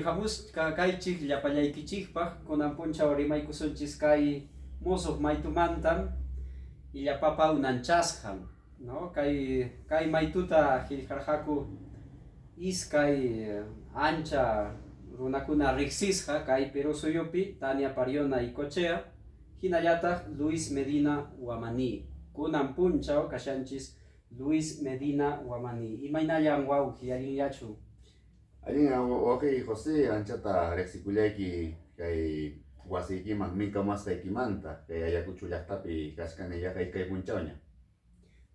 Hamusqa kaychik llapallaykichikpaq kunan punchaw rimaykusunchis kay musuq maytumantam illapapa unanchasqan, no? Kay kay maytuta qillqarqaku iskay ancha runakuna riqsisqa kay Perú suyupi, Tania Pariona y Cochea, hinallataq Luis Medina Huamaní. Kunan punchaw kashanchis Luis Medina Huamaní. Imaynallan wawqi, allinllachu? Allin wawqiy José, anchata riqsikullayki kay wasiykiman minkamuwasqaykimanta, kay Ayacucho llaqtapi kachkani yaqa iskay punchawña.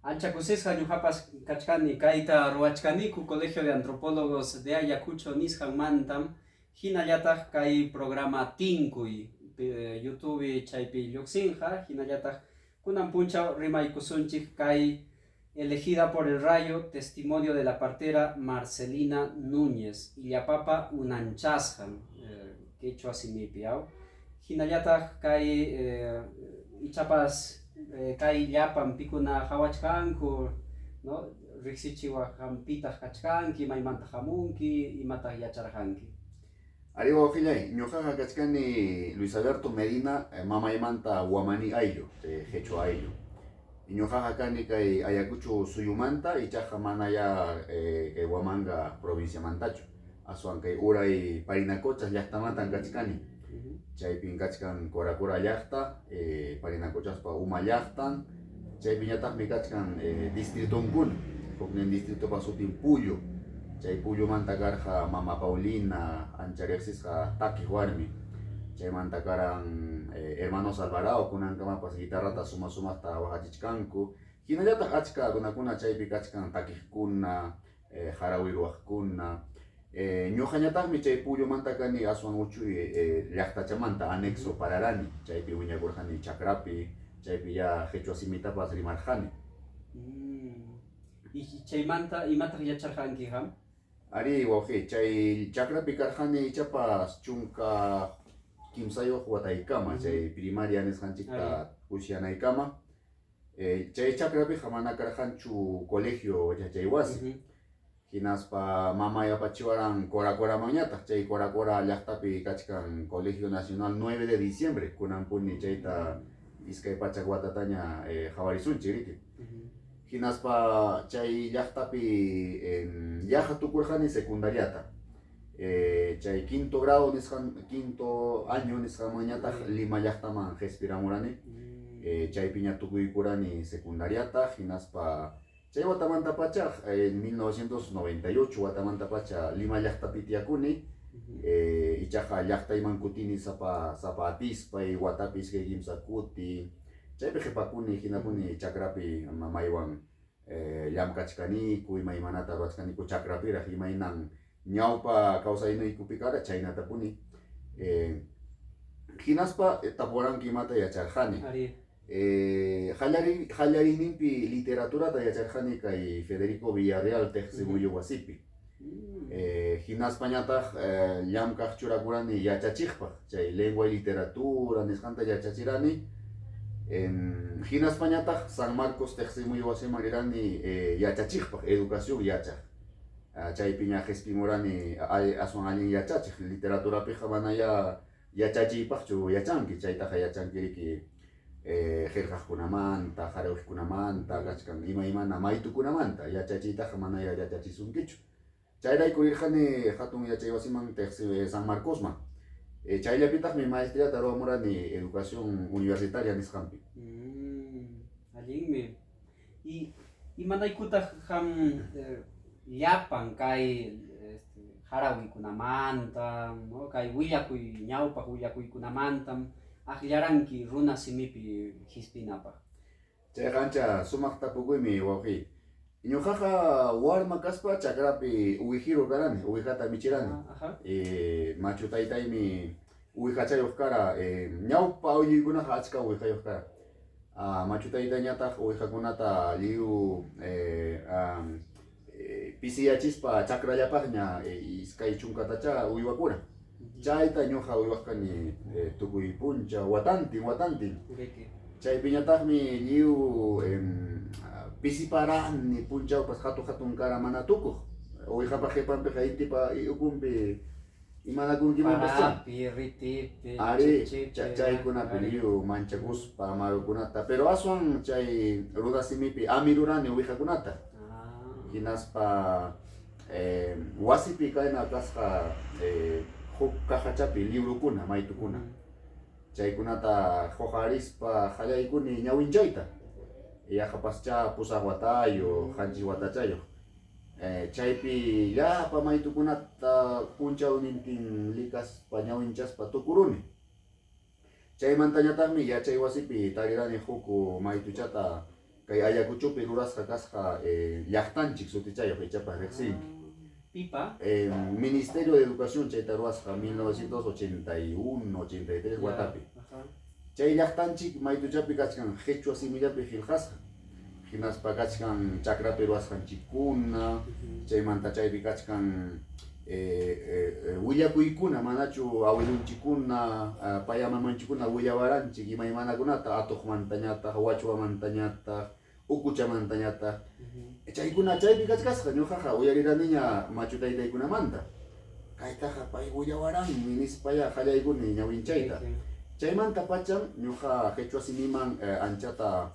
Ancha kusisqa ñuqapas kachkani kayta ruwachkaniku Colegio de Antropólogos de Ayacucho nisqanmantam, hinallataq kay programa Tinkuy YouTube chaypi lluqsinqa, hinallataq kunan punchaw rimaykusunchik kay Elegida por el rayo, testimonio de la partera Marcelina Núñez, illapapa unanchasqan quechua simipi, aw? Hinallataq kay ichapas kay llapan pikuna qawachkanku, no? Riqsichiwaq qam pitaq kachkanki, maymantaq hamunki, imataq yacharqanki. Arí wawqillay, ñuqaqa kachkani Luis Alberto Medina mamaymanta Huamaní ayllu, chay qechua ayllu. Ñuqaqa kani kay Ayacucho suyumanta, ichaqa manayá kay Huamanga provinciamantachu, aswan kay uray Parinacochas llaqtamantan kachkani. Chaypin kachkan Coracora llaqta, Parinacochaspa uma llaqtan, chaypiñataqmi kachkan distritonkuna, huknin distritopa sutin Pullo, chay Pullomanta karqa mama Paulina, ancha riqsisqa takiq warmi, chaymanta karan Hermanos Alvarado, kunankamapas guitarrata suma sumaqta waqachichkanku, hinallataq achka runakuna chaypi kachkan takiqkuna, harawi ruwaqkuna. Ñuqañataqmi chay Pullomanta kani aswan uchuy llaqtachamanta, anexo Pararani, chaypi wiñakurqani chakrapi, chaypi ya qechua simitapas rimarqani. Chaymanta imataq yacharqanki qam? Arí, wawqiy, chay chakrapi karqani ichapas 13 wataykama, chay primaria nisqanchikta usyanaykama. Chay chakrapiqa mana karqanchu colegio yachay wasi. Hinaspa mamay apachiwaran Coracoramanñataq, chay Coracora llaqtapi kachkan Colegio Nacional 9 de Diciembre, kunanpuni chayta 200 watataña qhawarisunchik, riki. Hinaspa chay llaqtapi yaqa tukurqani secundariata. Chay quinto grado nisqan, quinto año nisqanmanñataq Lima llaqtaman qespiramurani. Chaypiña tukuykurani secundariata, hinaspa chay watamantapacha, en 1998 watamantapacha Lima llaqtapi tiyakuni, ichaqa llaqtayman kutini sapa sapa atispay, watapi iskay kimsa kuti, chaypi qhipakuni, hinapuni chakrapi mamaywan llamk'achkaniku, imaymanata ruwachkaniku chakrapiraq, imaynan ñawpa kawsayniykupi kara chaynatapuni. Hinaspa tapuwaranki imata yacharqani. Qallariyninpi literaturata yacharqani kay Federico Villarreal Teqsimuyu wasipi. Hinaspañataq llamk'aq churakurani yachachiqpaq, chay lengua y literatura nisqanta yachachirani. Hinaspañataq San Marcos Teqsimuyu wasiman rirani yachachiqpaq, educación yachaq. Chaypiña qhispimurani aswan allin yachachiq, literaturapiqa manayá yachachiypaqchu yachanki, chaytaqa yachanki riki qillqaqkunamanta, harawiqkunamanta, kachkan imaymana maytukunamanta, yachachiytaqa manayá yachachisunkichu. Chayrayku rirqani hatun yachaywasiman Teqsi San Marcosman. Chayllapitaqmi maestriata ruwamurani educación universitaria nisqanpi. Allinmi. Y imanaykutaq qam llapan kay este harawikunamanta, no, kay willakuy ñawpaq willakuykunamantam akllaranki runa simipi hispinapaq? Chayqa ancha sumaq tapukuymi, wawqiy. Ñuqaqa warma kaspa chakrapi uwijiru karani, uwijata michirani. Machu taytaymi uwijachayuq kara, ñawpa awilluykunaqa achka uwijayuq kara. Machu taytayñataq uwijakunata lliw pisiyachispa chakrallapaqña 20tachá uywakura. Chayta ñuqa uywaq kani tukuy punchaw, watantin, watantin. Chaypiñataqmi lliw pisiparani punchawpas hatun hatun kara mana tukuq. Uwijapa qhipanpiqa intipa ukunpi. Imanakunkimanpaschá. Parapi, ritipi, Arí, chikchipi, chaykunapi arí. lliw manchakuspa amarukunata, pero aswan chay runasimipi amirurani uwihakunata. Hinaspa wasipi kayna kasqa huk cajachapi librokuna, maytukuna. Chaykunata huqarispa qallaykuni ñawinchayta. Yaqapaschá 8 watayuq, 7 watachayuq. Chaypi llapa maytukunata punchawnintin likaspa ñawinchaspa tukuruni. Chaymantañataqmi yachay wasipi tarirani huk maytuchata kay Ayacuchopi rurasqa kasqa llaqtanchik sutichayuq ichapas riqsinki. Pipa? Ministerio de Educación chayta ruwasqa 1981, 83 watapi. Chay llaqtanchik maytuchapi kachkan qhichwa simillapi qillqasqa. Hinaspa kachkan chakrapi ruwasqanchikkuna, chaymanta chaypi kachkan willakuykuna, manachu awilunchikkuna, payamamanchikkuna willawaranchik imaymanakunata, atuqmantañataq, wachwamantañataq, ukuchamantañataq. Chaykuna chaypi kachkasqa, ñuqaqa uyariraniña machu taytaykunamanta. Kaytaqa pay willawaranmi nispayá qallaykuni ñawinchayta. Chaymantapacham ñuqa qhichwa simiman anchata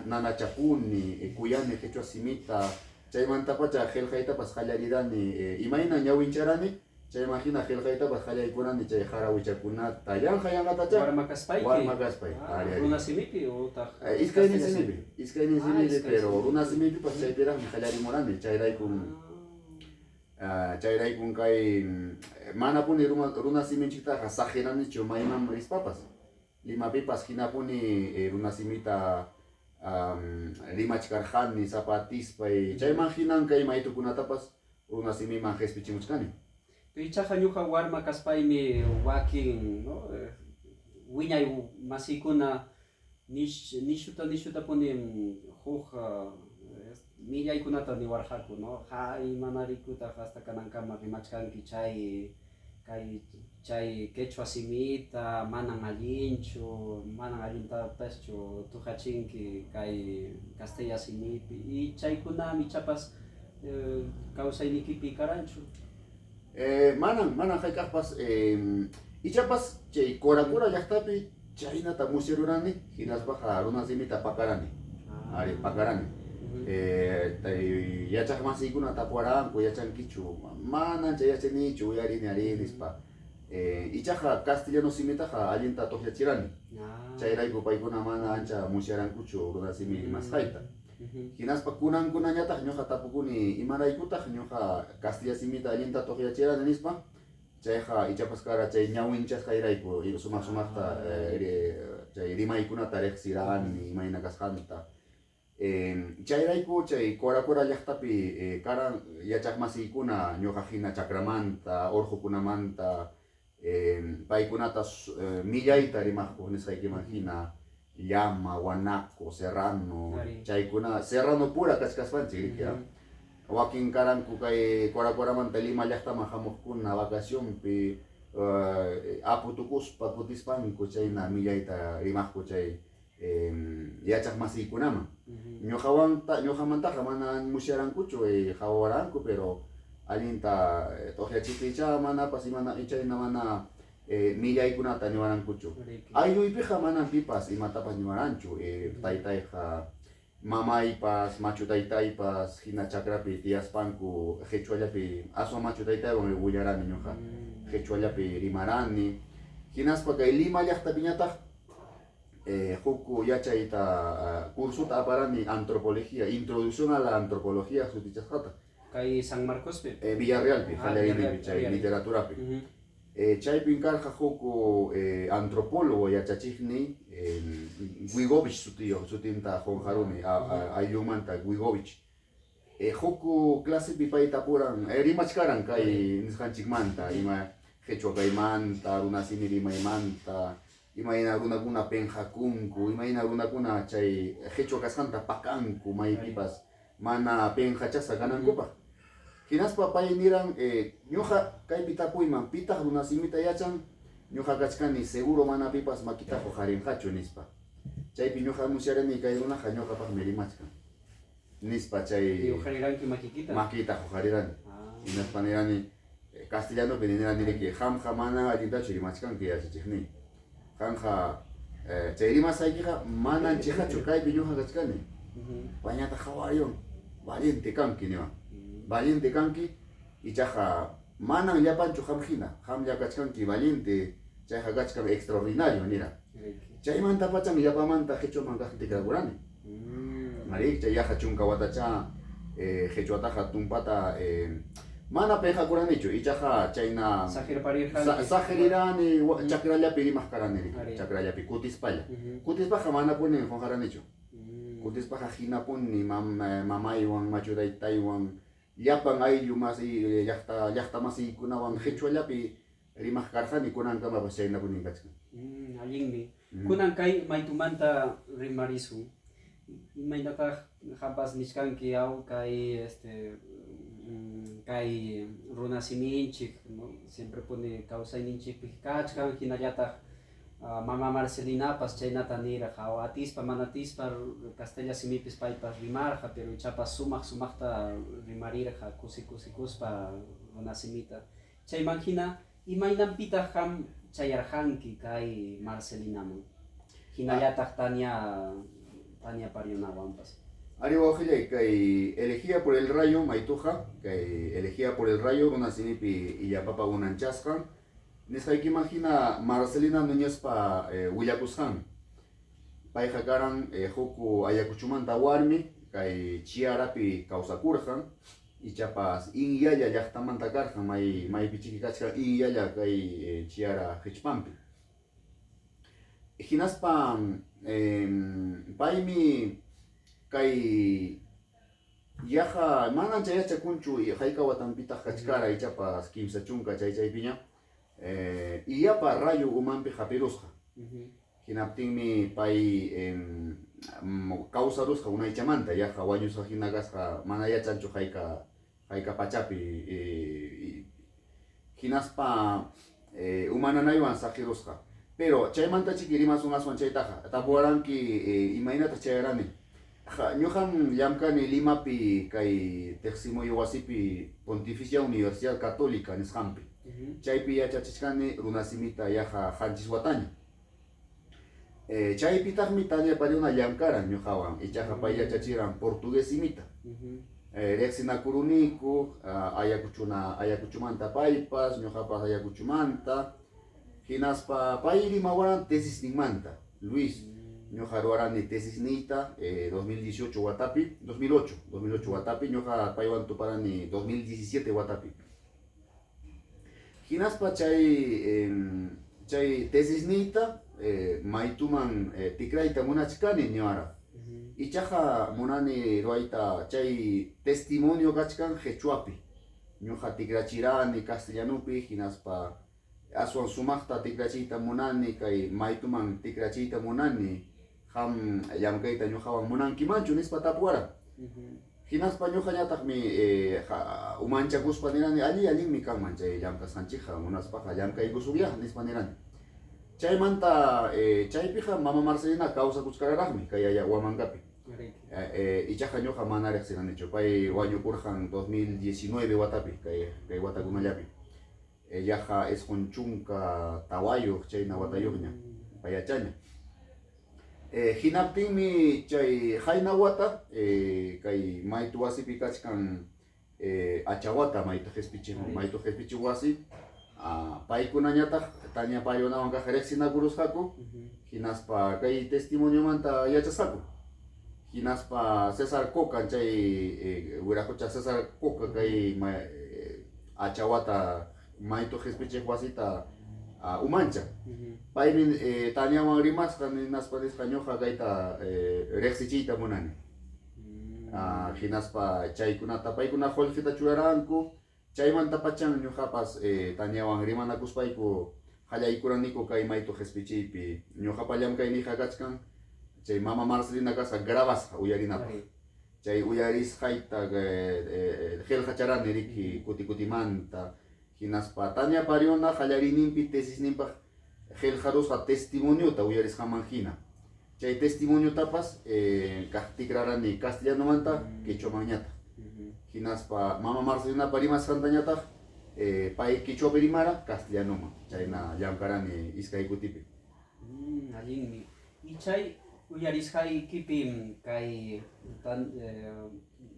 nanachakuni, kuyani qhichwa simita, chaymantapacha qillqaytapas qallarirani, imayna ñawincharani, chayman hina qillqaytapas qallaykurani chay harawichakunata, yanqa yanqatachá. Warma kaspayki? Warma kaspay, ari, ari. Runa simipi utaq Iskaynin simipi, iskaynin simipi, pero runa simipipas chaypiraqmi qallarimurani, chayraykun chayraykun kay manapuni runa siminchiktaqa saqiranichu mayman rispapas. Limapipas hinapuni runasimita rimachkarqani sapatispay, chayman hinan kay maytukunatapas runasimiman qispichimuchkani. Ichaqa ñuqa warma kaspaymi wakin, no, wiñay masiykuna nishuta nishutapunim huk millaykunata niwarqaku, no, hay manarikutaq hasta kanankama rimachkanki chay kay chay quechua simita, manan allinchu, manan allintapaschu tuqachinki kay castella simipi, y chaykunam ichapas kawsaynikipi karanchu. Manan, manan hayk'aqpas ichapas chay Coracora llaqtapi chaynata musyarurani, hinaspaqa runa simita pakarani, ari pakarani. Yachaq masiykuna tapuwaranku, yachankichu, manan chay yachanichu, uyarini ari nispa. Ichaqa castellano simitaqa allinta tuqllachirani. Chayrayku paykuna mana ancha musyarankuchu runa simi rimasqayta. Hinaspa kunankunañataq ñuqa tapukuni, imaraykutaq ñuqa castilla simita allinta tuqllachirani nispa, chayqa ichapas kara chay ñawinchasqayrayku sumaq sumaqta chay rimaykunata riqsirani imayna kasqanta. Chayrayku chay Coracora llaqtapi karan yachaq masiykuna ñuqa hina chakramanta, urqukunamanta, paykunata millayta rimaqku nisqaykiman hina llama, guanaco, serrano, chaykuna serrano pura kachkaspanchik riki, wakin karanku kay Coracoramanta Lima llaqtaman hamuqkuna vacacionpi apu tukuspa kutispanku chayna millayta rimaqku chay yachaq masiykunaman. Ñuqawanta ñuqamantaqa mana musyarankuchu qhawawaranku, pero allinta t'uqyachipiychá manapas imana chayna mana millaykunata niwarankuchu. Aylluypiqa manan pipas imatapas niwaranchu, taytayqa mamaypas, machu taytaypas hina chakrapi tiyaspanku qhichwallapi aswan machu taytaywan willarani ñuqa, qhichwallapi rimarani. Hinaspa kay Lima llaqtapiñataq huk yachayta cursota aparani antropología, introducción a la antropología sutichasqata. Kay San Marcospi? Villarrealpi, qallariyninpi chay literaturapi. Chaypin karqa huk antropólogo yachachiqniy Wigovich sutiyuq, sutinta qunqaruni, ayllunmanta Wigovich. Huk clasepi pay tapuran, rimachkaran kay nisqanchikmanta, ima qhichwa kaymanta, runasimi rimaymanta, imayna runakuna pinqakunku, imayna runakuna chay qhichwa kasqanta pakanku maypipas mana pinqachasqa kanankupaq. Hinaspa pay niran, ñuqa kaypi tapuyman, pitaq runasimita yachan, ñuqa kachkani seguro mana pipas makita huqarinqachu nispa. Chaypi ñuqa musyarani kay runaqa ñuqapaqmi rimachkan nispa chay Huqariranki makikita? Makita huqarirani. Hinaspa nirani, Castellanopi nirani riki, qamqa mana allintachu rimachkanki yachachiqniy. Qamqa chay rimasqaykiqa manan chiqachu kaypi ñuqa kachkani. Payñataq qhawariwan, valiente kanki niwan. Valiente kanki, ichaqa manan llapanchu qam hina, qamlla kachkanki valiente, chayqa kachkan extraordinario nira. Chaymantapachan llapamanta qhichwaman kaq tikrakurani. Arí, chay yaqa chunka watacha qhichwataqa tumpata mana pinqakuranichu, ichaqa chayna saqirirani, chakrallapi rimaq karani riki, chakrallapi kutispalla. Kutispaqa manapunin qunqaranichu. Kutispaqa hinapuni mamaywan, machu taytaywan, llapan ayllu masiy, llaqta llaqta masiykunawan qhichwallapi rimaq karqani, kunankamapas chaynapunin kachkan. Allinmi. Kunan kay maytumanta rimarisun. Imaynataq qampas nichkanki aw kay este kay runasiminchik, no? Siemprepuni kawsayninchikpi kachkan, hinallataq mama Marcelinapas chaynata nirqa, aw atispa mana atispa castella simipis paypas rimarqa, pero ichapas sumaq sumaqta rimarirqa kusi kusikuspa runasimita. Chayman hina, imaynanpitaq qam chayarqanki kay Marcelinaman, hinallataq Tania Tania Parionawanpas? Ari wawqillay, kay Elegía por el Rayo maytuqa, kay Elegía por el Rayo runasimipi illapapa unanchasqan, nisqaykiman hina Marcelina Nuñezpa willakusqanmi. Payqa karan huk Ayacuchomanta warmi, kay Chiarapi kawsakurqan, ichapas Inyalla llaqtamanta karqan, may maypichiki kachkan Inyalla kay Chiara qichpanpi. Hinaspa paymi kay yaqa manan chay yachakunchu hayka watanpitaq kachkara, ichapas 30 chay chaypiña, illapa rayo umanpi hapirusqa. Hinaptinmi pay kawsarusqa unaychamanta, yaqa wañusqa hina kasqa, mana yachanchu hayka hayka pachapi, hinaspa uma nanaywan saqirusqa. Pero chaymanta chiki rimasun aswan chaytaqa, tapuwaranki imaynataq chayarani. Ñuqam llamkani Limapi kay Teqsimuyu wasipi Pontificia Universidad Católica nisqanpi. Chaypi yachachichkani runasimita yaqa 7 wataña. Chaypitaqmi Tania Pariona llamkaran ñuqawan, ichaqa pay yachachiran portugués simita. Riqsinakuruniku Ayacuchuna Ayacuchumanta paypas, ñuqapas Ayacuchumanta. Hinaspa pay rimawaran tesisninmanta. Luis, ñuqa ruwarani tesisniyta 2018 watapi, 2008, 2008 watapi, ñuqa paywan tuparani 2017 watapi. Hinaspa chay chay tesisniyta maytuman tikrayta munachkani niwara. Ichaqa munani ruwayta chay testimonio kachkan qhichwapi. Ñuqa tikrachirani castellanupi hinaspa aswan sumaqta tikrachiyta munani kay maytuman tikrachiyta munani, qam llamkayta ñuqawan munankimanchu nispa tapuwaran. Hinaspa ñuqañataqmi umanchakuspa nirani alli allinmi kanman chay llamkasqanchikqa, munaspaqa llamkaykusunyá nispa nirani. Chaymanta chaypiqa mama Marcelina kawsakuchkararaqmi kay aya Huamangapi. Ichaqa ñuqa mana riqsiranichu, pay wañukurqan 2019 watapi, kay kay watakunallapi. Yaqa 94 chayna watayuqña, payachaña. Hinaptinmi chay qayna wata kay maytu wasipi kachkan Achawata maytu qispichiq maytu qispichiq wasi, paykunañataq Tania Parionawan kaq riqsinakurusqaku, hinaspa kay testimoniomanta yachasqaku. Hinaspa Cesar Coca chay wiraqucha Cesar Coca kay Achawata maytu qispichiq wasita umancha. Paymi Taniawan rimasqa hinaspa nisqa ñuqa kayta riqsichiyta munani. Hinaspa chaykunata paykuna qullqita churaranku, chaymantapachan ñuqapas Taniawan rimanakuspayku qallaykuraniku kay maytu qispichiypi. Ñuqapa llamkayniyqa kachkan chay mama Marcelina kasqa grabasqa uyarinapaq. Chay uyarisqayta qillqacharani riki kuti kutimanta. Hinaspa Tania Pariona qallariyninpi tesisninpaq qillqarusqa testimoniota uyarisqanman hina. Chay testimoniotapas kaq tikrarani castellanomanta quechuamanñataq. Hinaspa mama Marcelinapa rimasqantañataq Pay qichwapi rimara castellanoman, chayna llamkarani iskay kutipi. Allinmi. Y chay uyarisqaykipim kay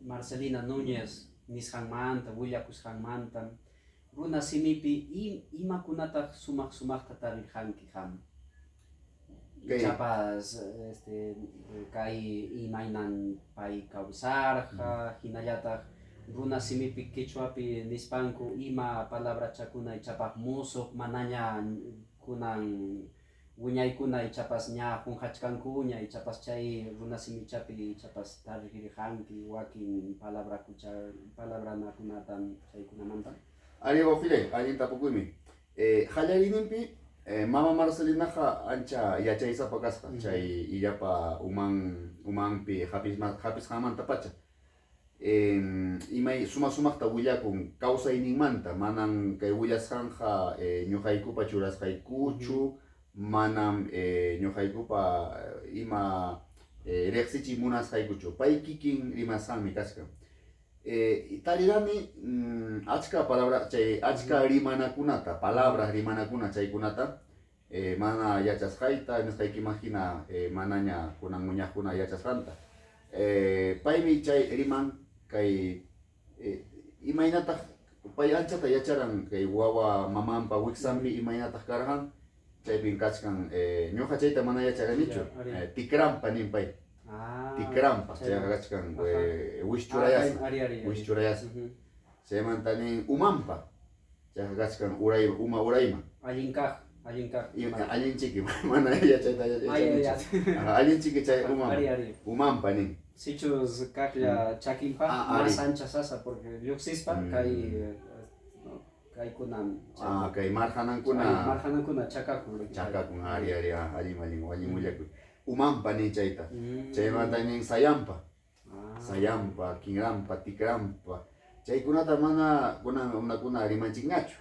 Marcelina Núñez nisqanmanta, willakusqanmantam, runa simipi imakunataq sumaq sumaqta tarirqanki qam? Ichapas este, kay imaynan pay kawsarqa, hinallataq runa simipi quechuapi nispanku ima palabrachakuna ichapaq musuq manaña kunan wiñaykuna ichapas ña qunqachkankuña, ichapas chay runa simichapi ichapas tarirqanki wakin palabrakucha palabranakunatam chaykunamanta. Arí wawqillay, allin tapukuymi. Qallariyninpi mama Marcelinaqa ancha yachaysapa kasqa, chay illapa uman umanpi hapisqanmantapacha. Imay suma sumaqta willakun kawsayninmanta, manan kay willasqanqa ñuqaykupa churasqaykuchu, manam ñuqaykupa ima riqsichiy munasqaykuchu, pay kikin rimasqanmi kachkan. Tarirani achka palabra chay achka rimanakunata, palabras rimanakuna chaykunata mana yachasqayta, nisqaykiman hina manaña kunan muñaqkuna yachasqanta. Paymi chay riman kay imaynataq pay anchata yacharan kay wawa mamanpa wiksanpi imaynataq karqan, chaypin kachkan ñuqa chayta mana yacharanichu, tikranpa nin pay. Tikranpa chayqa kachkan wischurayasqa, wischurayasqa. Chaymanta nin umanpa chayqa kachkan uray uma urayman. Allin kaq, allin kaq. Allin chiki mana yachayta yachanichu. Allin chiki chay uman umanpa nin. Sichus kaqlla chakinpa mas ancha sasa porque lluqsispa kay kaykunam kay marqanankuna marqanankuna chakakun. Chakakun, ari ari, allin allin allin willakuy. Umanpa nin chayta. Chaymanta nin sayanpa. Sayanpa, kinranpa, tikranpa. Chaykunata mana kunan runakuna rimanchikñachu.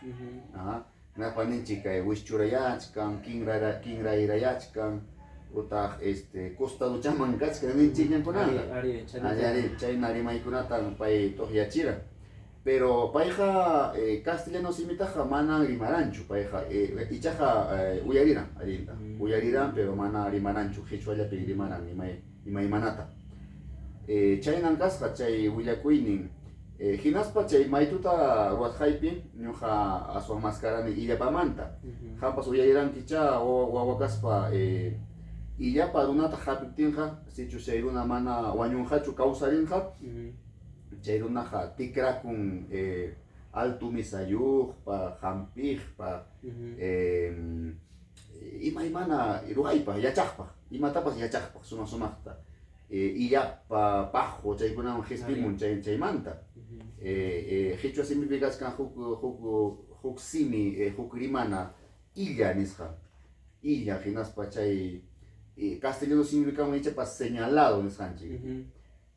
Hinaspa ninchik kay wischurayachkan, kinrayrayachkan, utaq este costaduchaman kachkan ninchikña kunanqa. Ari ari, chayna rimaykunatan pay tuqyachiran. Pero payqa castellano simitaqa manan rimaranchu, payqa ichaqa uyariran allinta, uyariran pero mana rimaranchu, qhichwallapi rimaran imaymanata. Chaynan kasqa chay willakuynin. Hinaspa chay maytuta ruwasqaypi ñuqa aswan maskarani illapamanta. Qampas uyarirankichá wawa kaspa illapa runata hapiptinqa sichus chay runa mana wañunqachu kawsarinqa, chay runaqa tikrakun alto misayuqpa, hampiqpa, imaymana ruwaypaq, yachaqpaq, imatapas yachaqpaq sumaq sumaqta. Illapa, paqu chaykunawan qispimun chaymanta. Qichwa simipi kachkan huk huk huk simi, huk rimana illa nisqa. Illa hinaspa chay castellano simipi kanman ichapas señalado nisqanchik.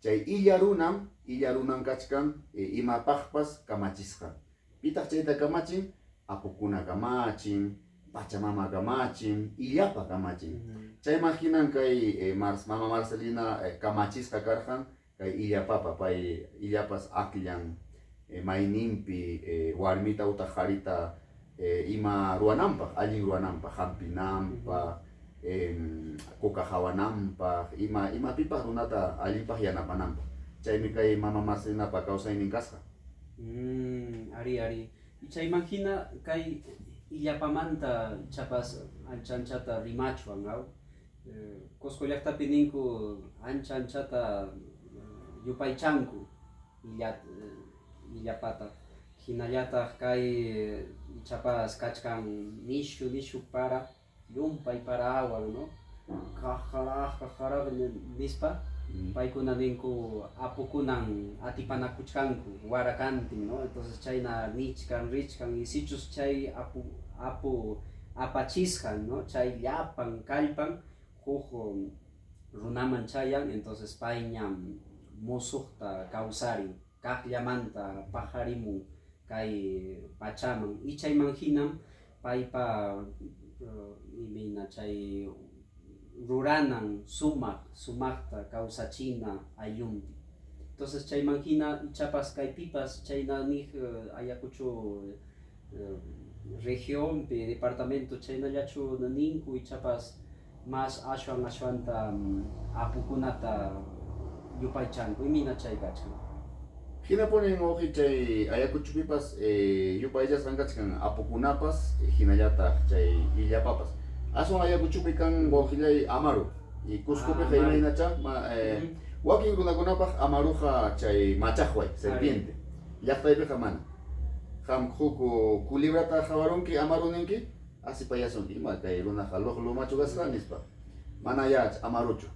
Chay illa runam, illa runam kachkan imapaqpas kamachisqa. Pitaq chayta kamachin? Apukuna kamachin, Pachamama kamachin, illapa kamachin. Chayman hinan kay mama Marcelina kamachisqa karqan kay illapapa, pay illapas akllan mayninpi warmita utaq qharita ima ruwananpaq, allin ruwananpaq, hampinanpaq, coca hawananpaq, ima imapipas runata allinpaq yanapananpaq. Chaymi kay mama Marcelinapa kawsaynin kasqa. Ari, ari. Chayman hina kay illapamanta ichapas ancha anchata rimachwan, aw? Cusco llaqtapi ninku ancha anchata yupaychanku illapata. Hinallataq kay ichapas kachkan nishu nishu para, llumpay parawan, no? Qaqaraq, qaqaraq nispa paykuna ninku apukunan atipanakuchkanku warakantin, no? Entonces chayna nichkan, richkan y sichus chay apu apu apachisqan, no? Chay llapan kallpan huk runaman chayan, entonces payñam musuqta kawsarin, kaqllamanta paqarimun kay pachaman y chayman hinam paypa imayna chay ruranan sumaq sumaqta kawsachina ayllunpi. Entonces chayman hina ichapas kaypipas chayna niq Ayacucho. Regionpi, departamento chaynallachu ninku ichapas mas ashwan ashwanta apukunata yupaychanku, imayna chay kachkan? Hinapunin wawqi chay Ayacuchopipas yupaychasqan kachkan apukunapas hinallataq chay illapapas. Aswan Ayacuchopi kan wawqillay Amaru. Y Cuscopiqa imaynacha wakin runakunapaq Amaruqa chay machaqway, serpiente. Llaqtaypiqa mana. Qam huk culebrata qhawarunki Amaru ninki, asipayasunki, ima kay runaqa luqlu machu kasqa nispa. Mana ya Amaruchu.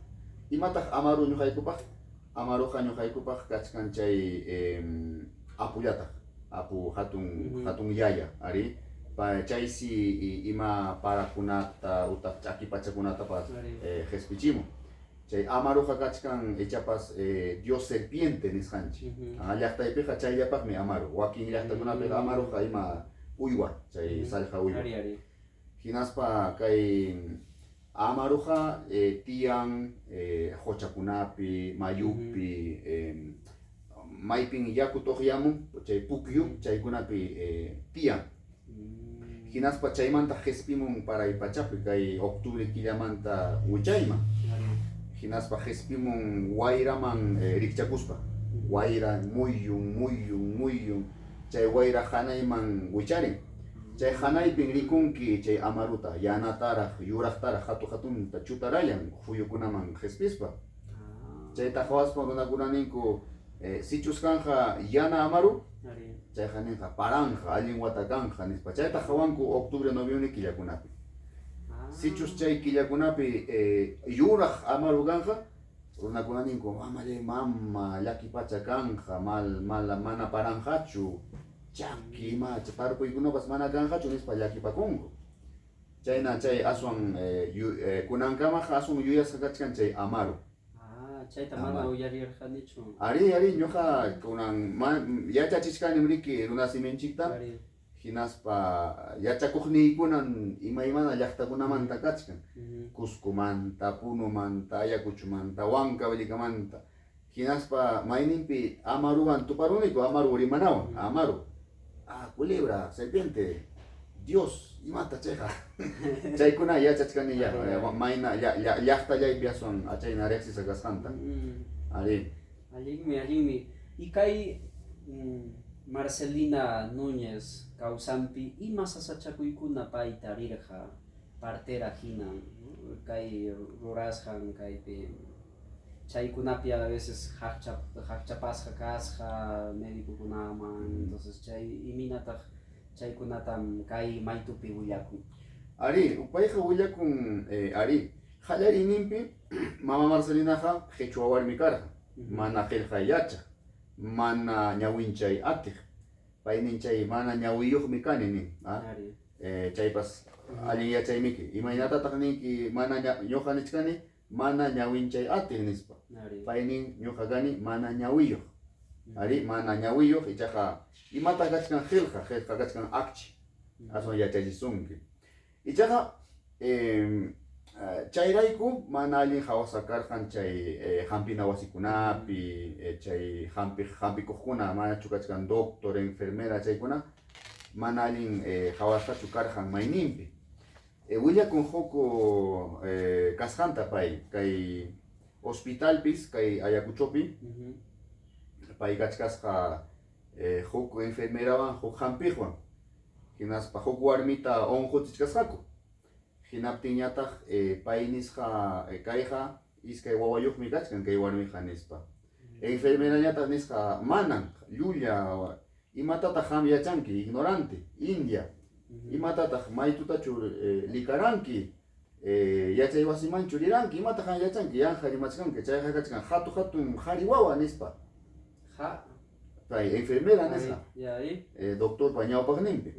Imataq Amaru ñuqaykupaq? Amaruqa ñuqaykupaq kachkan chay apullataq, apu hatun hatun yaya, arí, chaysi ima parakunata utaq ch'aki pachakunatapas qhispichimun. Chay Amaruqa kachkan ichapas Dios serpiente nisqanchik. Llaqtaypiqa chayllapaqmi Amaru. Wakin llaqtakunapiqa Amaruqa ima uywa, chay sallqa uywa. Hinaspa kay Amaruqa tiyan quchakunapi, mayupi, maypin yaku tuqyamun chay pukyu chaykunapi tiyan. Hinaspa chaymanta qhispimun paray pachapi kay octubre killamanta wichayman. Hinaspa qhispimun wayraman rikchakuspa. Wayra muyun, muyun, muyun chay wayra hanayman wicharin. Chay hanaypin rikunki chay amaruta yanataraq, yuraqtaraq hatu hatunta chutarayan phuyukunaman qhispispa. Chayta qhawaspa runakuna ninku sichus kanqa yana amaru, chayqa ninqa paranqa, allin wata kanqa nispa. Chayta qhawanku octubre, noviembre killakunapi. Sichus chay killakunapi yuraq amaru kanqa, runakuna ninku mamallay mama llaki pacha kanqa, mal, mala, mana paranqachu, chaki ima tarpuykunapas mana kanqachu nispa llakipakunku. Chayna chay aswan kunankamaqa aswan yuyasqa kachkan chay amaru. Chayta mana uyarirqanichu. Arí, arí, ñuqa kunan yachachichkanim riki runasiminchikta, hinaspa yachakuqniykunan imaymana llaqtakunamanta kachkan, Cuscomanta, Punomanta, Ayacuchomanta, Huancavelikamanta, hinaspa mayninpi amaruwan tuparuniku, amaru rimanawan, amaru, ah, culebra, serpiente, Dios, imata chayqa, chaykuna yachachkani ya, mayna llaqtallaypi aswan achayna riqsisqa kasqanta. Arí. Allinmi, allinmi. Y kay Marcelina Núñez kawsanpi ima sasachakuykuna pay tarirqa partera hina kay rurasqan kaypi chaykunapi a veces qaqchapasqa kasqa medicokunaman, entonces chay imaynataq chaykunatam kay maytupi willakun? Arí, payqa willakun, arí, qallariyninpi mama Marcelinaqa qhichwa warmi karqa, mana qillqay yachaq, mana ñawinchay atiq. Paynin chay mana ñawiyuqmi kani nin, chaypas allin yachaymiki. Imaynatataq ninki mana ñuqa nichkani mana ñawinchay atiq nispa. Paynin ñuqa kani mana ñawiyuq. Arí, mana ñawiyuq, ichaqa imataq kachkan qillqa, qillqa kachkan akchi, aswan yachachisunki. Ichaqa chayrayku mana allin qhawasqa karqan chay hampina wasikunapi, chay hampiq hampikuqkuna manachu kachkan doctor, enfermera chaykuna mana allin qhawasqachu karqan mayninpi. Willakun huk kasqanta pay kay hospitalpis kay Ayacuchopi pay kachkasqa huk enfermerawan huk hampiqwan hinaspa huk warmita unquchichkasqaku. Hinaptinñataq pay nisqa kayqa iskay wawayuqmi kachkan kay warmiqa nispa. Enfermerañataq nisqa manan llulla imatataq qam yachanki ignorante india imatataq maytutachu likaranki yachay wasimanchu riranki imataq qam yachanki yanqa rimachkanki chayqa kachkan hatu hatun qhari wawa nispa. Pay enfermera nisqa doctorpa ñawpaqninpi.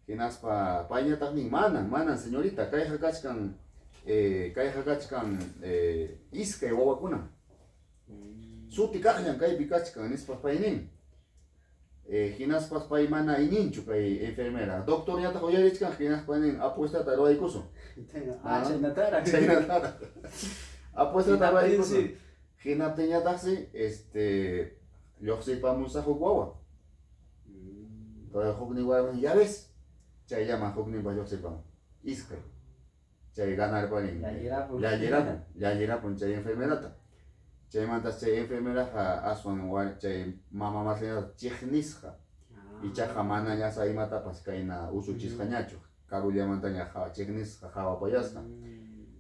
Hinaspa payñataq nin manan manan señorita kayqa kachkan kayqa kachkan iskay wawakuna suti kaqllan kaypi kachkan nispa pay nin. Hinaspas pay mana iñinchu kay enfermera. Doctorñataq uyarichkan hinaspa nin apuestata ruwaykusun. Chaynataraq. Chaynataraq. Apuestata ruwaykusun. Hinaptinñataqsi lluqsipamusaq huk wawa. Huknin warmi, ya ves, chayllaman hukninpas lluqsirpan, iskay. Chay ganarparin, Llallirapun. Llallirapun, llallirapun chay enfermerata. Chaymantas chay enfermeraqa aswan chay mama Marcelinata chiqnisqa. Ichaqa manaña sa imatapas kayna usuchisqañachu, karullamantaña chiqnisqa qhawapayasqa.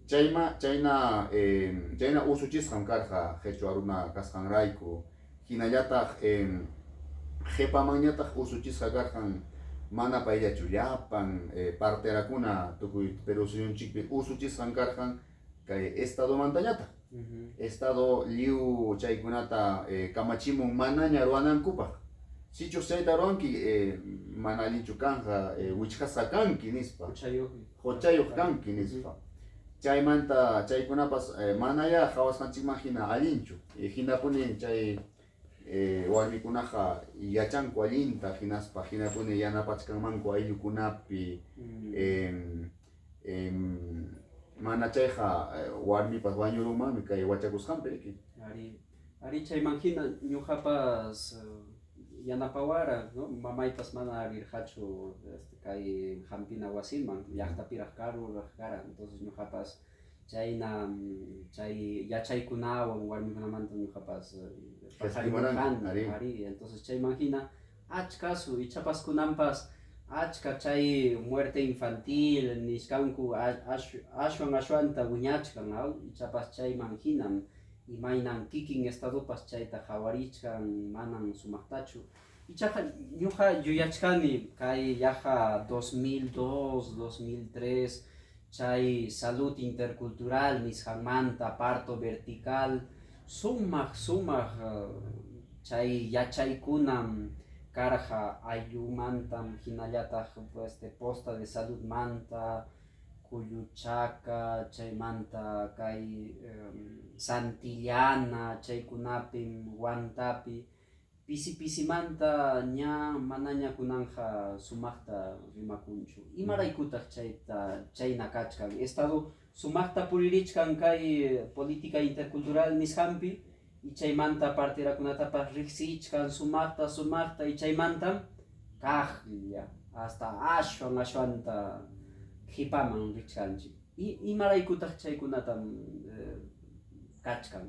Chayma chayna chayna usuchisqam karqa qhichwa runa kasqanrayku. Hinallataq qhipamanñataq usuchisqa karqan mana payllachu, llapan parterakuna tukuy Perú suyunchikpi usuchisqan karqan kay estadomantañataq. Estado lliw chaykunata kamachimun manaña ruwanankupaq. Sichus chayta ruwanki mana allinchu kanqa, wichqasqa kanki nispa. Huchayuq kanki nispa. Chaymanta chaykunapas manayá qhawasqanchikman hina allinchu. Hinapuni chay warmikunaqa yachanku allinta hinaspa hinapuni yanapachkanmanku ayllukunapi. Mana chayqa warmipas wañurunmanmi kay wachakusqanpi riki. Ari, ari chayman hina ñuqapas yanapawara, no? Mamaypas mana rirqachu kay hampina wasiman, llaqtapiraq karuraq kara, entonces ñuqapas chayna chay yachaykunawan warmikunamanta ñuqapas paqarimurqani, ari, entonces chayman hina achkasu ichapas kunanpas achka chay muerte infantil nisqanku ashwan ashwanta wiñachkan, aw, ichapas chayman hinam imaynan kikin estadopas chayta qhawarichkan manan sumaqtachu. Ichaqa ñuqa yuyachkani kay yaqa 2002, 2003 chay salud intercultural nisqanmanta parto vertical sumaq sumaq chay yachaykunam karqa ayllumantam hinallataq posta de saludmanta Kulluchaka, chaymanta kay Santillana, chaykunapim Huantapi pisi pisimanta ña manaña kunanqa sumaqta rimakunchu. Imaraykutaq chayta chayna kachkan? Estado sumaqta puririchkan kay política intercultural nisqanpi y chaymanta parterakunatapas riqsichkan sumaqta sumaqta y chaymantam kaqlla hasta ashwan ashwanta qhipaman richkanchik. Imaraykutaq chaykunatam kachkan?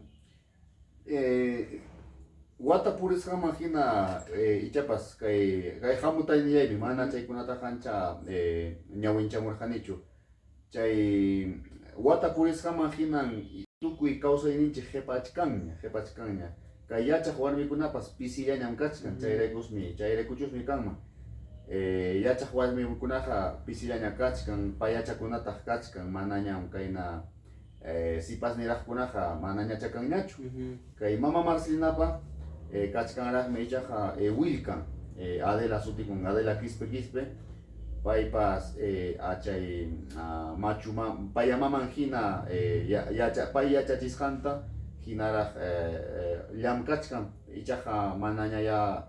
Wata purisqanman hina ichapas kay kay hamutaynillaypi mana chaykunataqa ancha ñawinchamurqanichu. Chay wata purisqanman hinan tukuy kawsayninchik qhipachkanña, qhipachkanña. Kay yachaq warmikunapas pisillañam kachkan, chayraykusmi, chayraykuchusmi kanman. Yachaq warmikunaqa pisillaña kachkan, payachakunataq kachkan, manañam kayna sipasniraqkunaqa manañacha kanñachu. Kay mama Marcelinapa kachkanraqmi ichaqa willkan, Adela sutikun, Adela Quispe Quispe, paypas chay machu paya maman hina pay yachachisqanta hinaraq llamkachkan, ichaqa manaña ya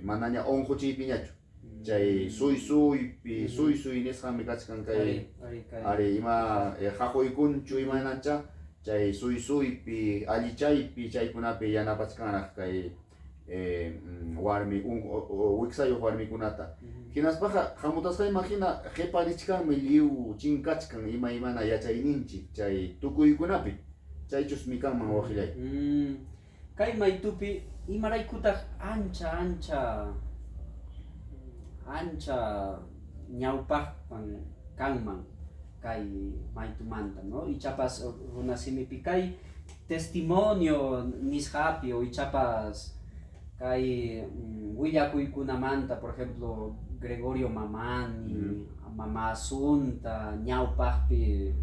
manaña unquchiypiñachu. Chay suysuypi, suysuy nisqanmi kachkan kay ari ima qaquykunchu imaynancha chay suysuypi, allichaypi chaykunapi yanapachkanraq kay warmi wiksayuq warmikunata. Hinaspaqa hamutasqayman hina qhiparichkanmi lliw chinkachkan imaymana yachayninchik chay tukuykunapi. Chaychusmi kanman wawqillay. Kay maytupi imaraykutaq ancha ancha ancha ñawpaqman kanman kay maytumanta, no? Ichapas runasimipi kay testimonio nisqapi o ichapas kay willakuykunamanta, por ejemplo, Gregorio Mamani, Mama Asunta, ñawpaqpi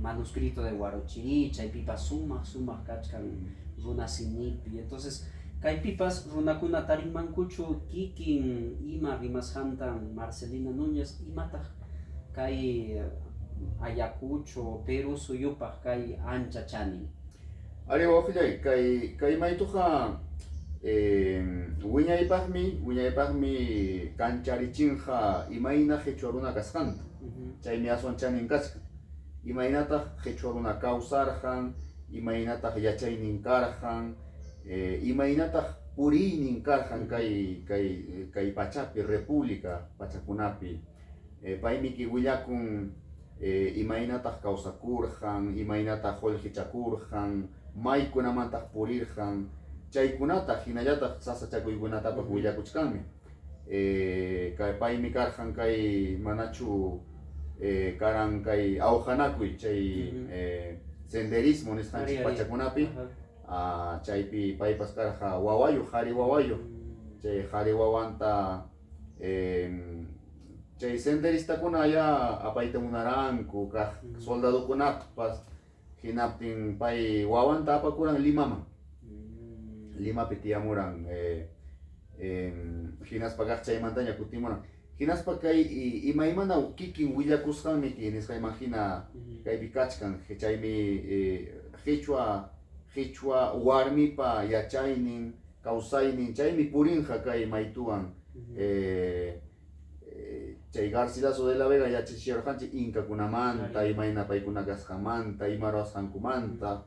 manuscrito de Huarochirí, chaypipas sumaq sumaq kachkan runasimipi. Entonces, kaypipas runakuna tarinmankuchu kikin ima rimasqantan Marcelina Núñez, imataq kay Ayacucho, Perú suyupaq kay ancha chanin? Ari wawqillay, kay kay maytuqa wiñaypaqmi, wiñaypaqmi kancharichinqa imayna qhichwa runa kasqanta. Chaymi aswan chanin kachkan. Imaynataq qhichwa runa kawsarqan, imaynataq yachaynin karqan, imaynataq puriynin karqan kay kay kay pachapi república pachakunapi. Paymiki willakun imaynataq kawsakurqan, imaynataq qullqichakurqan, maykunamantaq purirqan, chaykunata hinallataq sasachakuykunatapas willakuchkanmi. Kay paymi karqan kay manachu karan kay awqanakuy chay senderismo nisqanchik pachakunapi, chaypi paypas karqa wawayuq, qhari wawayuq, chay qhari wawanta chay senderistakuna ya apayta munaranku kaq soldadokunatpas, hinaptin pay wawanta apakuran Limaman, Limapi tiyamuran hinaspa kaq chaymantaña kutimuran. Hinaspa kay imaymana kikin willakusqanmi nisqayman hina kaypi kachkan, chaymi qhichwa qhichwa warmipa yachaynin, kawsaynin chaymi purinqa kay maytuwan. Chay Garcilaso de la Vega yachachiyarqanchik inkakunamanta, imayna paykuna kasqanmanta, ima ruwasqankumanta,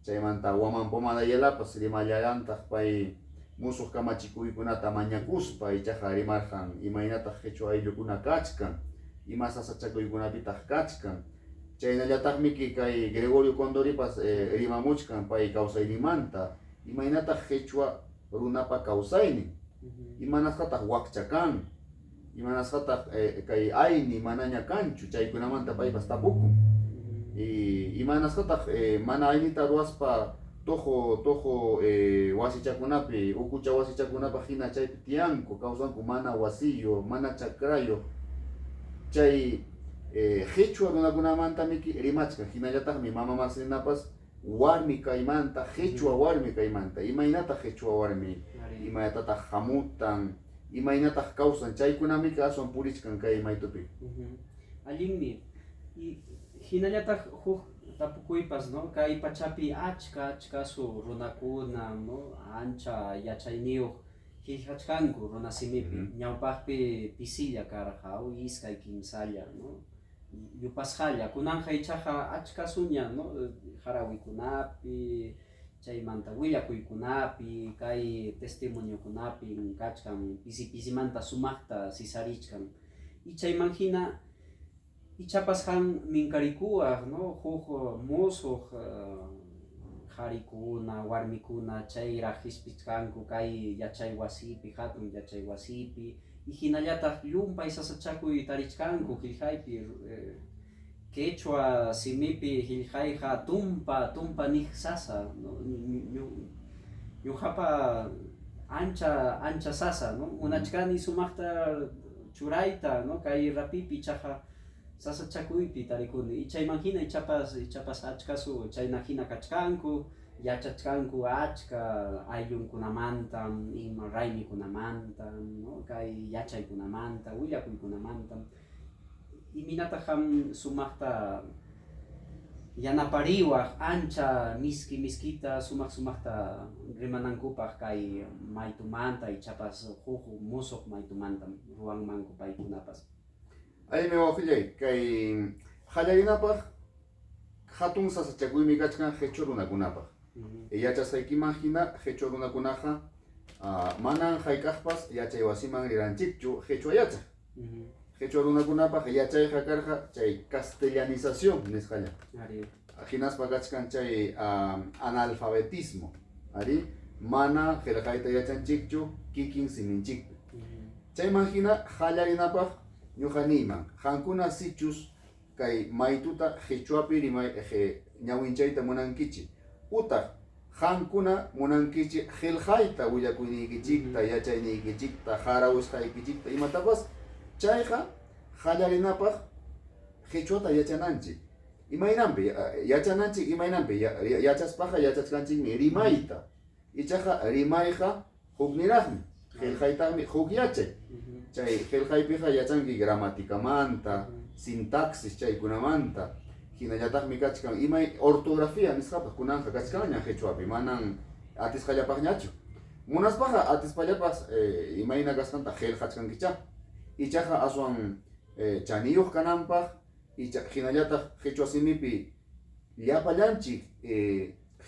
chaymanta Guamán Pomada Ayalapas rimallarantaq pay musuq kamachikuykunata mañakuspa, ichaqa rimarqan imaynataq qhichwa ayllukuna kachkan, ima sasachakuykunapitaq kachkan. Chaynallataqmiki kay Gregorio Condoripas rimamuchkan pay kawsayninmanta, imaynataq qhichwa runapa kawsaynin, imanasqataq wakcha kan, imanasqataq kay ayni manaña kanchu, chaykunamanta paypas tapukun. Imanasqataq mana aynita ruwaspa tuqu tuqu wasichakunapi, ukucha wasichakunapaq hina chaypi tiyanku, kawsanku mana wasiyuq, mana chakrayuq, chay qhichwa runakunamantamiki rimachkan, hinallataqmi mama Marcelinapas warmi kaymanta, qhichwa warmi kaymanta, imaynataq qhichwa warmi, imaynatataq hamutan, imaynataq kawsan, chaykunamiki aswan purichkan kay maytupi. Allinmi. Hinallataq huk tapukuypas, no? Kay pachapi achka achkasu runakuna, no? Ancha yachayniyuq qillqachkanku runasimipi, ñawpaqpi pisilla karqa, iskay kimsalla, no? Yupasqalla, kunanqa ichaqa achkasuña, no? Harawikunapi, chaymanta willakuykunapi, kay testimoniokunapin kachkan pisi pisimanta sumaqta sisarichkan. Y chayman hina ichapas qan minkarikuwaq, no? Huk musuq qharikuna, warmikuna chayraq qispichkanku kay yachay wasipi, hatun yachay wasipi, y hinallataq llumpay sasachakuy tarichkanku qillqaypi, quechua simipi qillqayqa tumpa tumpa niq sasa, no? Ñuqapa ancha ancha sasa, no? Munachkani sumaqta churayta, no? Kay rapipi ichaqa sasachakuypi tarikuni, y chayman hina ichapas ichapas achkasu chayna hina kachkanku, yachachkanku achka ayllunkunamanta, ima raymikunamanta, no? Kay yachaykunamanta, willakuykunamanta. Imaynataq qam sumaqta yanapariwaq ancha miski miskita sumaq sumaqta rimanankupaq kay maytumanta ichapas huk musuq maytumantam ruwanmanku paykunapas? Allinmi wawqillay, kay qallarinapaq hatun sasachakuymi kachkan qhichwa runakunapaq. Yachasqaykiman hina qhichwa runakunaqa manan hayk'aqpas yachay wasiman riranchikchu qhichwa yachaq. Qhichwa runakunapaq yachayqa karqa chay castellanización nisqalla. Hinaspa kachkan chay analfabetismo, ari mana qillqayta yachanchikchu kikin siminchikpi. Chayman hina qallarinapaq ñuqa niyman, qankuna sichus kay maytuta qhichwapi rimay ñawinchayta munankichik, utaq qankuna munankichik qillqayta willakuyniykichikta, yachayniykichikta, harawisqaykichikta, imatapas, chayqa qallarinapaq qhichwata yachananchik. Imaynanpi yachananchik, imaynanpi yachaspaqa yachachkanchikmi rimayta, ichaqa rimayqa hukniraqmi, qillqaytaqmi huk yachay. Chay qillqaypiqa yachanki gramaticamanta, sintaxis chaykunamanta, hinallataqmi kachkan imay ortografía nisqapas kunanqa kachkanña qhichwapi, manan atisqallapaqñachu. Munaspaqa atispallapas imayna kasqanta qillqachkankichá, ichaqa aswan chaniyuq kananpaq, icha hinallataq qhichwa simipi llapallanchik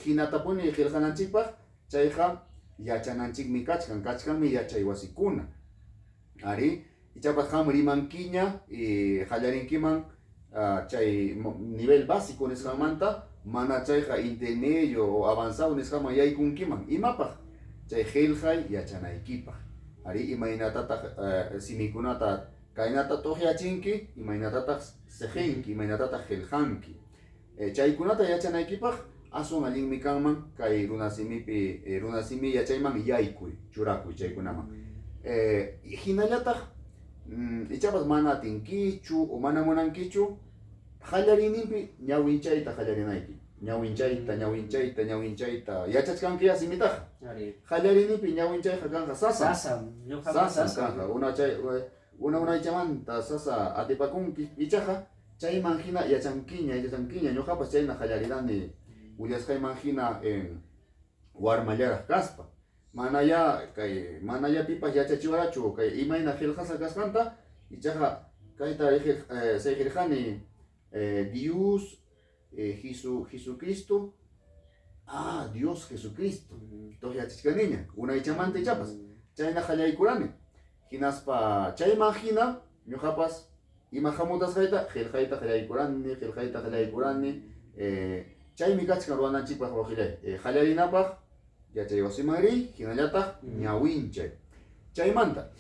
hinatapuni qillqananchikpaq, chayqa yachananchikmi kachkan, kachkanmi yachay wasikuna. Ari, ichapas qam rimankiña y qallarinkiman chay nivel básico nisqanmanta, mana chayqa intermedio o avanzado nisqaman yaykunkiman. Imapaq? Chay qillqay yachanaykipaq. Ari, imaynatataq simikunata kaynata t'uqyachinki, imaynatataq siqinki, imaynatataq qillqanki. Chaykunata yachanaykipaq aswan allinmi kanman kay runasimipi runasimi yachayman yaykuy, churakuy chaykunaman. Hinallataq ichapas mana atinkichu o mana munankichu qallariyninpi ñawinchayta qallarinayki. Ñawinchayta, ñawinchayta, ñawinchayta. Yachachkankiyá simitaqa. Qallariyninpi ñawinchayqa kanqa sasam. Sasam kanqa. Una chay una unaychamanta sasa atipakunki. Ichaqa chayman hina yachankiña, yachankiña. Ñuqapas chayna qallarirani willasqayman hina warmallaraq kaspa. Manayá kay manayá pipas yachachiwarachu kay imayna qillqasqa kasqanta, ichaqa kayta sayqirqani Dios Jisu Jesucristo, ah Dios Jesucristo, toqyachichkaniña unaychamanta ichapas chayna qallaykurani. Hinaspa chayman hina ñuqapas ima hamutasqayta qillqayta qallaykurani, qillqayta qallaykurani. Chaymi kachkan ruwananchikpaq wawqillay. Qallarinapaq yachay wasiman riy, hinallataq ñawinchay. Chaymanta,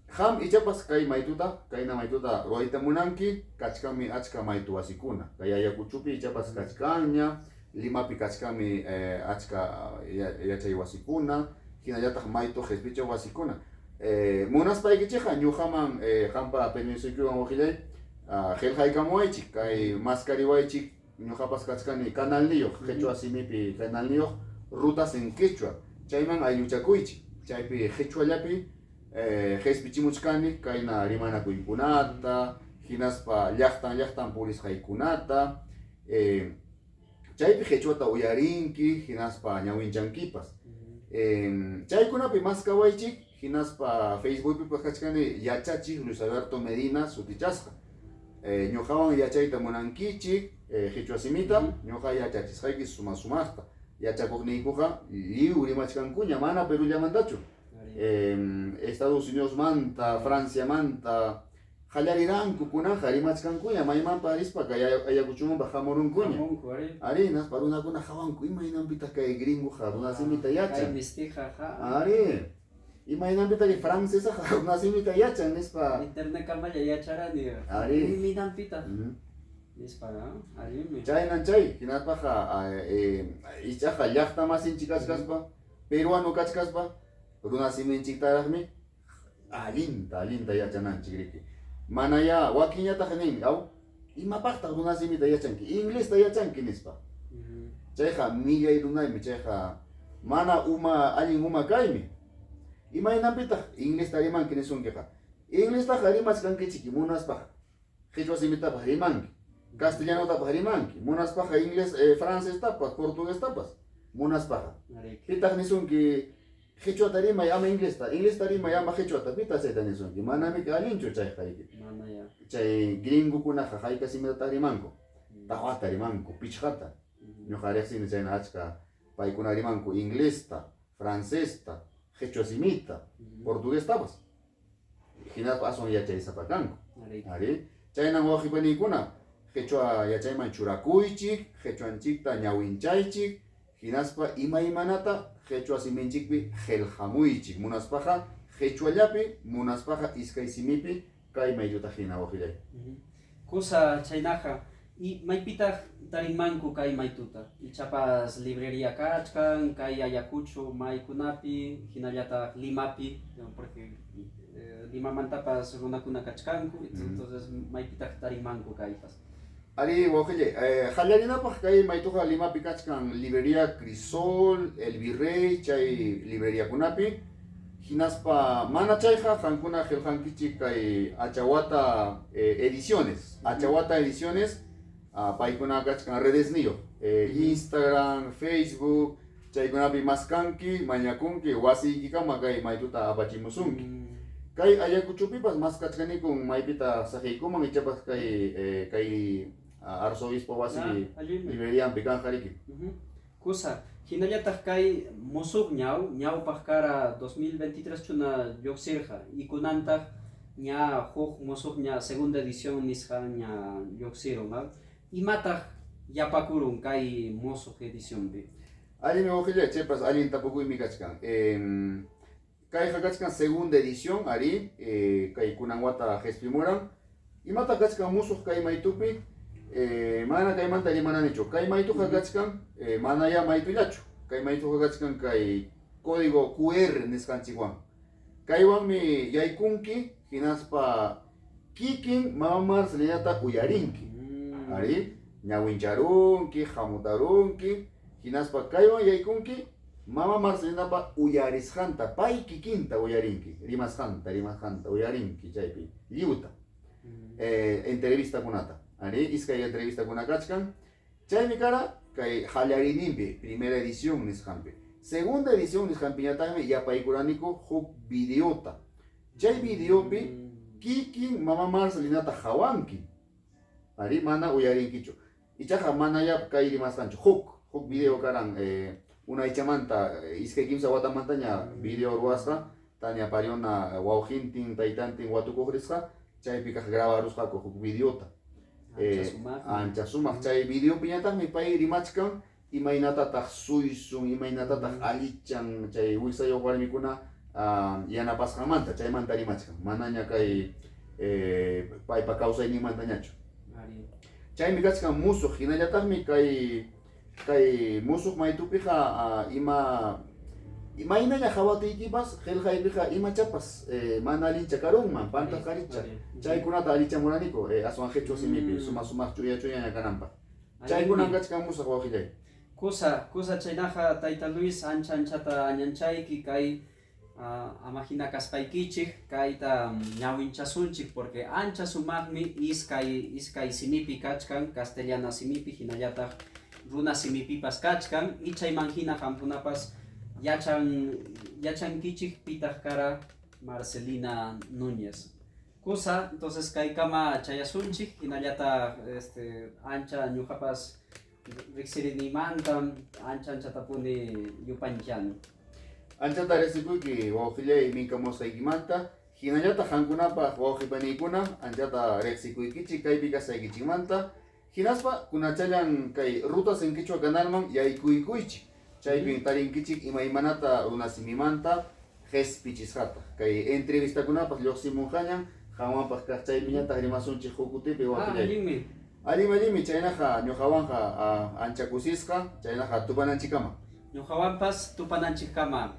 qam ichapas kay maytuta, kayna maytuta ruwayta munanki, kachkanmi achka maytu wasikuna. Kay Ayacuchopi ichapas kachkanña, Limapi kachkanmi achka yachay wasikuna, hinallataq maytu qhispichiq wasikuna. Munaspaykichikqa ñuqaman qampa permisoykiwan wawqillay qillqaykamuwaychik, kay maskariwaychik. Ñuqapas kachkani canalniyuq, qhichwa simipi canalniyuq, Rutas en Quechua. Chayman aylluchakuychik. Chaypi qhichwallapi qhispichimuchkani kayna rimanakuykunata, hinaspa llaqtan llaqtan purisqaykunata. Chaypi qhichwata uyarinki, hinaspa ñawinchankipas. Chaykunapi maskawaychik, hinaspa Facebookpipas kachkani yachachiq Luis Alberto Medina sutichasqa. Ñuqawan yachayta munankichik qhichwa simita, ñuqa yachachisqayki suma sumaqta. Yachakuqniykuqa lliw rimachkankuña, mana Perullamantachu. Estados Unidosmanta, Franciamanta qallariranku, kunanqa rimachkankuña, maymanpas rispa kay Ayacuchomanpas hamurunkuña. Arí, hinaspa runakuna qawanku, imaynanpitaq kay gringoqa runa simita yachan. Arí. Imaynanpitaq kay francesaqa runa simita yachan nispa. Internetkamalla yacharani. Arí. Imaynanpitaq nispa, allinmi. Chaynan chay, hinaspaqa ichaqa llaqta masinchik kachkaspa, peruano kachkaspa, runa siminchiktaraqmi allinta, allinta yachananchik riki. Manayá wakinñataq nin, aw, imapaqtaq runa simita yachanki, inglesta yachanki nispa. Chayqa millay runaymi, chayqa mana uma allin uma kaymi. Imaynanpitaq inglesta rimanki nisunkiqa? Inglestaqa rimachkankichik munaspaqa qhichwa simitapas rimanki, castellanotapas rimanki, munaspaqa inglés, francestapas, portuguestapas, munaspaqa. Pitaq nisunki qhichwata rimay ama inglesta, inglesta rimay ama qhichwata, pitaq chayta nisunki? Manamiki allinchu chayqa riki. Chay gringokunaqa hayka simitataq rimanku? Tawata rimanku, pichqata. Ñuqa riqsini chayna achka paykuna rimanku inglesta, francesta, qhichwa simita, portuguestapas. Hinaspa aswan yachaysapa kanku. Arí, chaynan wawqi paniykuna, qhichwa yachayman churakuychik, qhichwanchikta ñawinchaychik, hinaspa imaymanata qhichwa siminchikpi qillqamuychik. Munaspaqa qhichwallapi, munaspaqa iskay simipi kay maytuta hina wawqillay. Kusa chaynaqa, maypitaq tarinmanku kay maytuta? Ichapas librería kachkan, kay Ayacucho maykunapi, hinallataq Limapi, porque Limamantapas runakuna kachkanku, entonces maypitaq tarinmanku kaypas? Arí, wawqillay, qallarinapaq kay maytuqa Limapi kachkan librería Crisol, El Virrey, chay libreriakunapi, hinaspa mana chayqa qankuna qillqankichik kay Achawata Ediciones, Achawata Ediciones paykuna kachkan redesniyuq, Instagram, Facebook, chaykunapi maskanki, mañakunki, wasiykikama kay maytuta apachimusunki. Kay Ayacuchopipas maskachkanikun maypitaq saqiykuman ichapas kay kay arzobispo wasi librerianpi kanqa riki. Kusa. Hinallataq kay musuq ñaw, ñawpaq kara 2023 chuna lluqsirqa y kunantaq ña huk musuqña segunda edición nisqanña lluqsirun. Imataq yapakurun kay musuq edicionpi? Allinmi wawqillay, chaypas allin tapukuymi kachkan. Kayqa kachkan segunda edición, arí, kay kunan wata qespimuran. Imataq kachkan musuq kay maytupi? Mana kaymanta rimananichu. Kay maytuqa kachkan manayá maytullachu. Kay maytuqa kachkan kay código QR nisqanchikwan. Kaywanmi yaykunki hinaspa kikin mama Marcelinata uyarinki. Arí, ñawincharunki, hamutarunki, hinaspa kaywan yaykunki mama Marcelinapa uyarisqanta, pay kikinta uyarinki, rimasqanta, rimasqanta uyarinki chaypi, lliwta. Entrevistakunata, arí, iskay entrevistakuna kachkan. Chaymi kara kay qallariyninpi, primera edición nisqanpi. Segunda edición nisqanpiñataqmi yapaykuraniku huk videota. Chay videopi kikin mama Marcelinata hawanki. Arí, mana uyarinkichu. Ichaqa manayá kay rimasqanchu. Huk, huk video karan unaychamanta, iskay kimsa watamantaña video ruwasqa, Tania Pariona wawqintin, taytantin watukuq risqa, chaypi kaq grabarusqaku huk videota. Ancha sumaq. Chay videopiñataqmi pay rimachkan imaynatataq suysun, imaynatataq allichan chay wiksayuq warmikuna yanapasqanmanta, chaymanta rimachkan, manaña kay paypa kawsayninmantañachu. Chaymi kachkan musuq, hinallataqmi kay kay musuq maytupiqa ima imaynaña qhawatiykipas qillqaypiqa imachapas mana allincha karunman, pantasqaricha, chaykunata allichamuraniku aswan qhichwa simipi sumaq sumaq ch'uya ch'uyaña kananpaq. Chaykunan kachkan musuq wawqillay. Kusa, kusa chaynaqa tayta Luis ancha anchata añanchayki kay ama hina kaspaykichik kayta ñawinchasunchik porque ancha sumaqmi iskay iskay simipi kachkan castellana simipi hinallataq runa simipipas kachkan y chayman hina qamkunapas yachan yachankichik pitaq kara Marcelina Núñez. Kusa, entonces kaykama chayasunchik hinallataq este ancha ñuqapas riqsiriniymantam ancha anchatapuni yupanchani. Anchata riqsikuyki wawqillay minkamusqaykimanta, hinallataq qamkunapaq wawqi paniykuna anchata riqsikuykichik kaypi kasqaykichikmanta, hinaspa kunachallan kay Rutas en Quechua canalman yaykuykuychik, chaypin tarinkichik imaymanata runasimimanta qespichisqata. Kay entrevistakunapas lluqsimunqañan qanwanpaq kaq chaypiñataq rimasunchik huk kutipi wawqillay. Allinmi. Allin allinmi chaynaqa ñuqawanqa ancha kusisqa, chaynaqa tupananchikkama. Ñuqawanpas tupananchikkama.